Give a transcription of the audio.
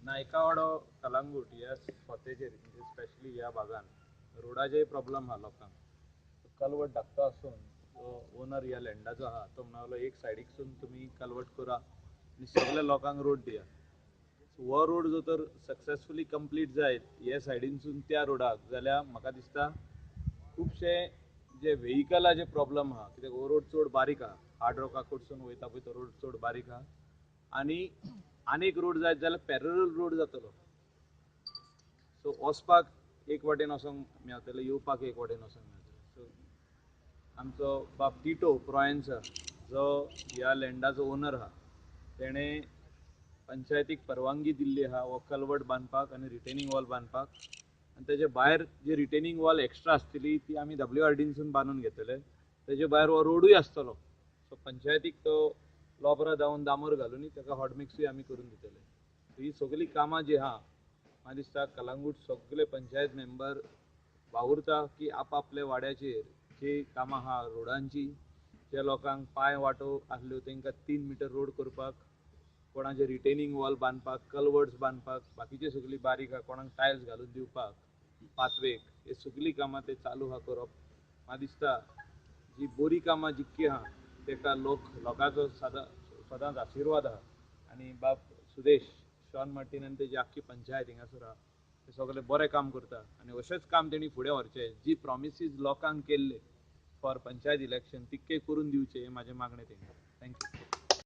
नायकावाडो कलांगूट ह्या स्वतेचेर म्हणजे स्पेशली ह्या भागान रोडाचेय प्रॉब्लम आहा लोकांक. कलवट धाकटो आसून जो ओनर ह्या लँडाचो आहा तो म्हणलो एक सायडीकसून तुमी कलवट करा आनी सगल्या लोकांक रोड दिया. सो हो रोड जो तर सक्सेसफुली कंप्लीट जायत हे सायडीनसून त्या रोडाक जाल्यार म्हाका दिसता खुबशे जे व्हेकलाचे प्रॉब्लम आहा, कित्याक हो रोड चड बारीक आहा, हार्ड रॉका कडसून वयता पळय तो रोड चड बारीक आहा आनी आनीक रोड जायत जाल्यार पॅरलल रोड जातलो. सो वचपाक एक वाटेन वचोंक मेवतलें, येवपाक एक वाटेन वचोंक मेवतलें. सो आमचो बाब टिटो प्रोयेन्सा जो ह्या लँडाचो ओनर आहा तेणें पंचायतीक परवानगी दिल्ली आहा हो कलवट बांदपाक आनी रिटेनिंग वॉल बांदपाक, आनी तेजे भायर जी रिटेनिंग वॉल एक्स्ट्रा आसतली ती आमी WRDनसून बांदून घेतले. तेजे भायर हो रोडूय आसतलो. सो पंचायतीक तो लोबरा जावन दामोर घालून ताका हॉटमिक्सूय आमी करून दितले. सो ही सगळीं कामां जी आहा म्हाका दिसता कलांगूट सगळे पंचायत मेंबर वावुरता की आपआपल्या वाड्याचेर जी कामां आहा रोडांची, ज्या लोकांक पांय वाटो आसल्यो तांकां 3 मिटर रोड करपाक, कोणाचे रिटेनिंग वॉल बांदपाक, कलवर्ट्स बांदपाक, बाकीचे सगळीं बारीक आहा कोणाक टायल्स घालून दिवपाक पाथवेक, हे सगळीं कामां ते चालू आहा करप. म्हाका दिसता जी बोरी कामां जितकी आहा ताका लोकांचो सदांच आशिर्वाद आहा. आनी बाब सुदेश शॉन मार्टीन आनी तेजी आख्खी पंचायत हिंगासर आहा ते सगळे बरें काम करता आनी अशेंच काम तेणी फुडें व्हरचें. जी प्रॉमिसीस लोकांक केल्ले फॉर पंचायत इलेक्शन तितके करून दिवचे हे म्हाजें मागणें तेंकां. Thank you.